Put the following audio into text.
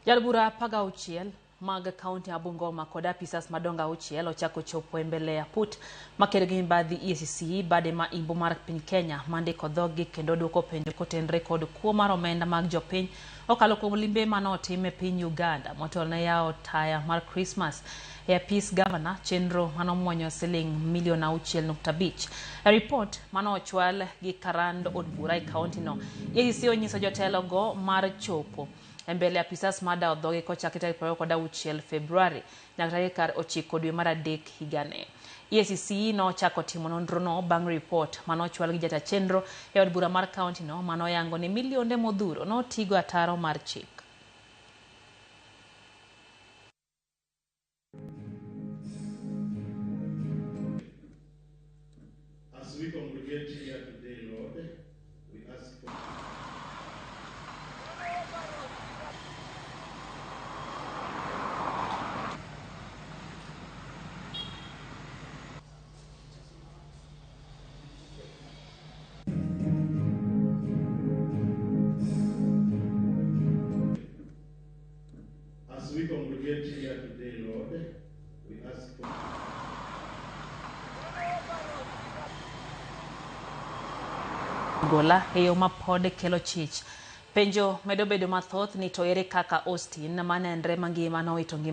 Jaod bura 16 mag kaunti ma Bungoma kod apisas madongo 6 ochako chopo e mbele aput makedo gi mibadhi EACC bade ma imbo mar piny Kenya mandiko dhoggi kendo duoko penjo kotenre kod kuo mar omenda mag jopiny okalo kuom limbe manotim e piny Uganda motelo ne yawo taya mar Christmas e apis gavana chenro manomuonyo siling milion 6.5. E ripot manochwal gi karand od bura e kaunti no, EACC onyiso jotelo go mar chopo e mbele apisas mar dawo dhoge kochaki tarik 26 Februari nyaka tarik 9 dwe mar 3 higani. EACC nochako timo nonrono bang' ripot manochwal gi jata chenro e od bura mar kaunti no manoyango ni milionde modhuro notigo ataro mar chik. As we congregate here today, Lord, we ask for As we congregate here today, Lord, we ask for Gola e yo ma pod kelo chich. Penjo medo bedo mathoth ni to ere kaka Austin manenre mangima nowito ngima.